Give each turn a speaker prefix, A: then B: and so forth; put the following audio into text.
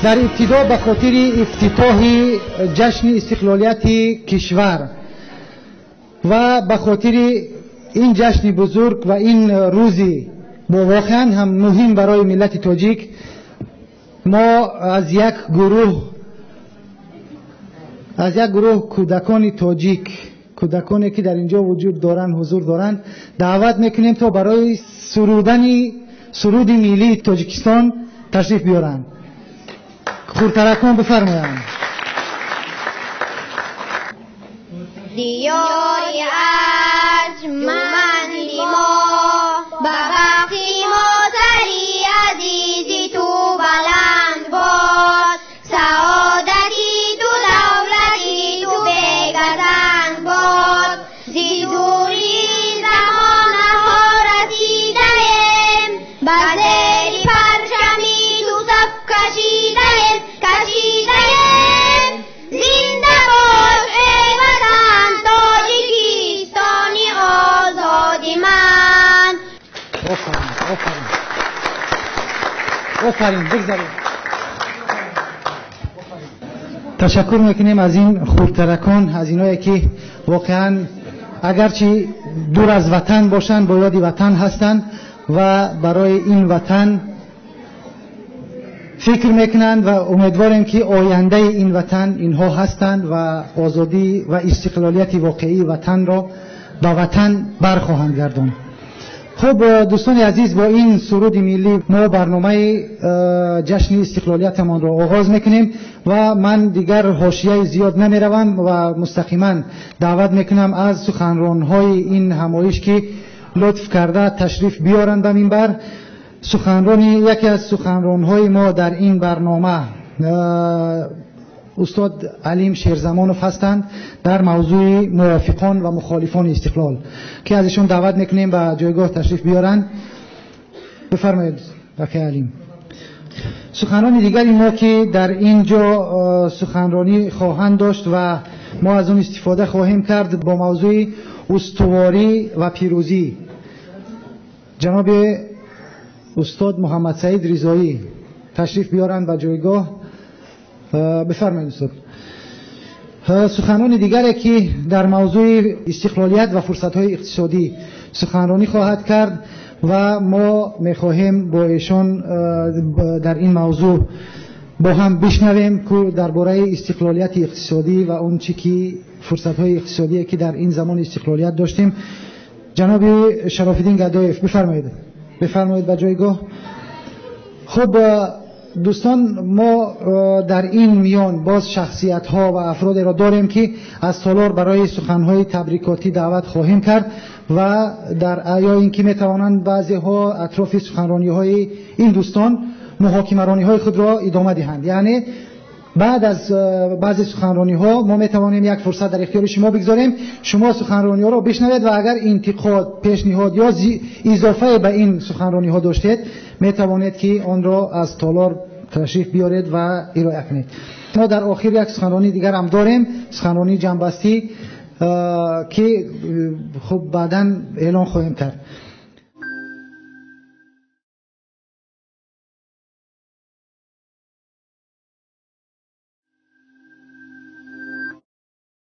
A: Дар ибтидо ба хотири ифтитоҳи ҷашни истиқлолияти кишвар ва ба хотири ин ҷашни бузург ва ин рӯзи воқеан ҳам муҳим барои миллати тоҷик мо аз як гурӯҳ кӯдакони тоҷик, кӯдаконе ки дар инҷо вуҷуд доранд, ҳузур доранд, даъват мекунем то барои сурудани суруди миллии Тоҷикистон ташриф биёранд. Хурдтаракон бифармоянд.
B: Диёри арҷманди мо, ба бахти мо сари азизи ту баланд бод, саодати ту давлати ту бегазанд бод. Зи дури замонаҳо расидаем, ба зери парчами ту саф кашидаем, кашидаем. Зинда бош эй ватан, Тоҷикистони озоди ман.
A: Офарин, офарин, офарин, бигзаред. Ташаккур мекунем аз ин хурдтаракон, аз иное ки воқеан агарчи дур аз ватан бошанд, бо ёди ватан ҳастанд ва барои ин ватан фикр мекунанд ва умедворем ки ояндаи ин ватан инҳо ҳастанд ва озодӣ ва истиқлолияти воқеии ватанро ба ватан бархоҳанд гардонд. Хуб, дӯстони азиз, бо ин суруди миллӣ мо барномаи ҷашни истиқлолиятамонро оғоз мекунем ва ман дигар ҳошияи зиёд намеравам ва мустақиман даъват мекунам аз суханронҳои ин ҳамоиш ки лутф карда ташриф биёранд ба минбар. Суханрони яке аз суханронҳои мо дар ин барнома устод Алим Шерзамонов ҳастанд дар мавзӯи мувофиқон ва мухолифони истиқлол, ки аз ишон даъват мекунем ба ҷойгоҳ ташриф биёранд. Бифармоед, бақи Алим. Суханрони дигари мо ки дар ин ҷо суханронӣ хоҳанд дошт ва мо аз он истифода хоҳем кард бо мавзӯи устуворӣ ва пирӯзӣ, ҷаноби устод Муҳаммадсаид Ризоӣ ташриф биёранд ба ҷойгоҳ. Бифармоед, устод. Суханони дигаре ки дар мавзӯи истиқлолият ва фурсатҳои иқтисодӣ суханронӣ хоҳад кард ва мо мехоҳем бо эшон дар ин мавзӯъ бо ҳам бишнавем, ки дар бораи истиқлолияти иқтисодӣ ва он чӣ ки фурсатҳои иқтисодие ки дар ин замони истиқлолият доштем. Ҷаноби Шарофиддин Гадоев, бифармоед, бифармоед ба ҷойгоҳ. Хуб, дӯстон, мо дар ин миён боз шахсиятҳо ва афродеро дорем ки аз толор барои суханҳои табрикотӣ даъват хоҳем кард ва дар ё ин ки метавонанд баъзеҳо атрофи суханрониҳои ин дӯстон муҳокимарониҳои худро идома диҳанд. Яъне баъд аз баъзе суханрониҳо мо метавонем як фурсат дар ихтиёри шумо бигзорем, шумо суханрониҳоро бишнавед ва агар интиқод, пешниҳод ё изофае ба ин суханрониҳо доштед, метавонед ки онро аз толор ташриф биёред ва ироа кунед. Мо дар охир як суханронии дигар ҳам дорем, суханронии ҷамъбастӣ, ки хуб баъдан эълон хоҳем кард.